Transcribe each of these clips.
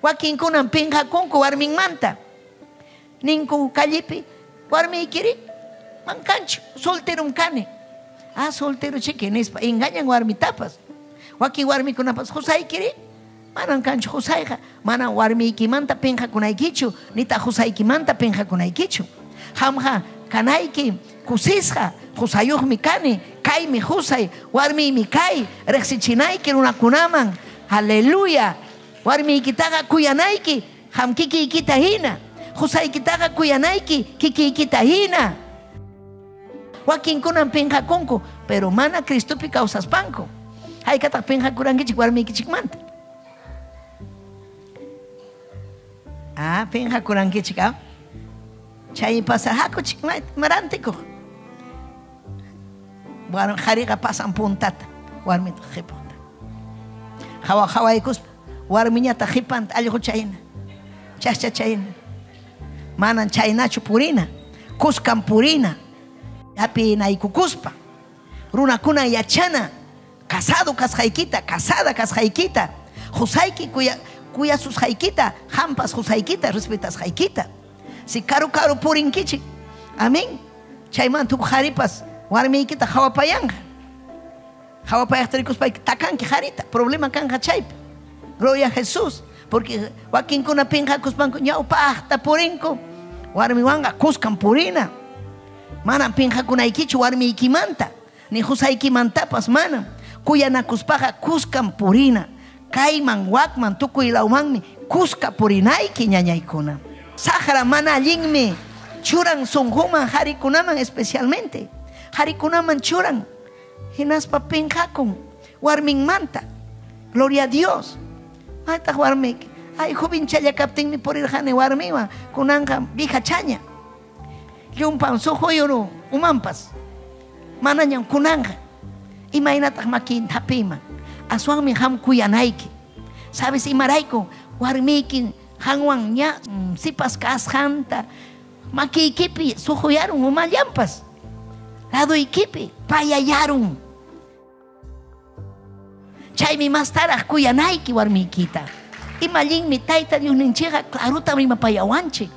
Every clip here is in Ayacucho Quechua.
Wakinkunam pinqakunku warminmanta. Ninku callepi, warmiykiri man kanchu, solterom kani. Ah, soltero chiki nispa, engañan warmitapas. Wakin warmikunapas, qusaykiri manam kanchu qusayqa, manam warmiykimanta pinqakunaykichu, nitaq qusaykimanta pinqakunaykichu. Qamqa kanayki kusisqa, qusayuqmi kani, kaymi qusay, warmiymi kay, riqsichinayki runakunaman. Aleluya. Warmiykitaqa kuyanayki, qam kikiykita hina. Qusaykitaqa kuyanayki, kikiykita hina. Wakinkunam pinqakunku, pero mana Cristopi kawsaspanku. Haykataq pinqakurankichik warmiykichikmanta? Ah, pinqakurankichik, ah. Chay pasar hakuchik rantikuq. Qhariqa pasan puntata, warmitaq qhipanta. Hawa hawaykuspa, warmiñataq qhipanta, allqucha hina, chaschacha hina. Manan chaynachu purina, kuskan purina. Hapinaykukuspa, runakuna yachana, casado kasqaykita, casada kasqaykita, qusayki kuyasusqaykita, qampas qusaykita respetasqaykita. Si karu karu purinkichik, amén. Chaymanta huk qharipas warmiykita hawapayanqa. Hawapayaqta rikuspayki takanki qharita, problema kanqa chaypi. Gloria a Jesús, porque wakinkuna pinqakuspanku ñawpaqta purinku, warmiwanqa kuskan purina. Manam pinqakunaykichu warmiykimanta, ni qusaykimantapas manam. Kuyanakuspaqa kuskan purina. Kayman, wakman, tukuy lawmanmi kuska purinayki ñañaykuna. Saqra mana allinmi churan sunquman harikunaman especialmente. Harikunaman churan. Hinaspa pinqakun warminmanta. Gloria a Dios. Maytaq warmiyki. Ay, jovenchalla kaptinmi purirqani warmiwan, kunanqa vijachaña. Llumpan suquyuru umanpas. Manañam kunanqa. Imaynataq makinta hapiyman. Aswanmi qam kuyanayki. Sabes imarayku warmiyki qanwan ña sipas kasqanta makiykipi suquyarun umallanpas. Laduykipi payayarun. Chaymi mastaraq kuyanayki warmiykita. Ima allinmi Tayta Diosninchikqa clarutam rimapayawanchik.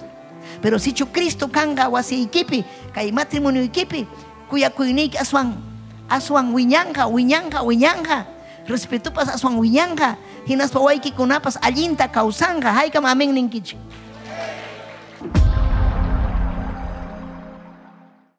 Pero sichu Cristo kanqa wasiykipi, kay matrimonioykipi, kuyakuyniyki aswan aswan wiñanqa, wiñanqa, wiñanqa. Respetupas aswan wiñanqa. Hinaspa waykikunapas allinta kawsanqa. Haykam amén ninkichik.